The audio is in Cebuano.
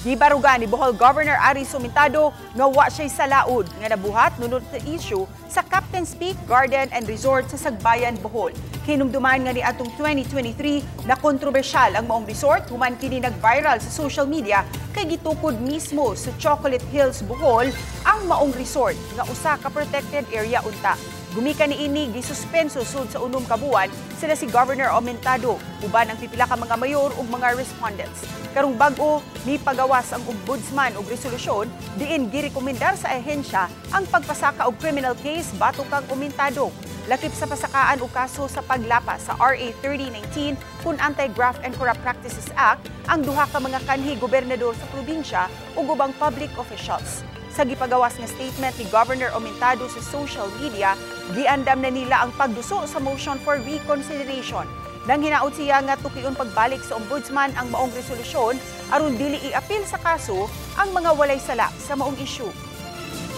Gibarugan ni Bohol Governor Aris Aumentado nga wa siya'y salaud nga nabuhat nunot sa issue sa Captain's Peak Garden and Resort sa Sagbayan, Bohol. Hinumduman nga niadtong 2023 na kontrobersyal ang maong resort human kini nag-viral sa social media kay gitukod mismo sa Chocolate Hills, Bohol ang maong resort nga usa ka protected area unta. Gumikan niini, gisuspenso sud sa 6 ka buwan sila si Governor Aumentado uban ang pipila ka mga mayor ug mga respondents. Karong bag-o, mipagawas ang ombudsman og resolusyon diin girekomendar sa ahensya ang pagpasaka og criminal case batok kang Aumentado. Lakip sa pasakaan og kaso sa paglapas sa RA 3019 kun Anti-Graft and Corrupt Practices Act ang duha ka mga kanhi gobernador sa probinsya ug ubang public officials. Sa gipagawas nga statement ni Governor Aumentado sa social media, giandam na nila ang pagduso sa motion for reconsideration. Nang hinaut siya nga tukion pagbalik sa ombudsman ang maong resolusyon aron dili iapil sa kaso ang mga walay sala sa maong issue.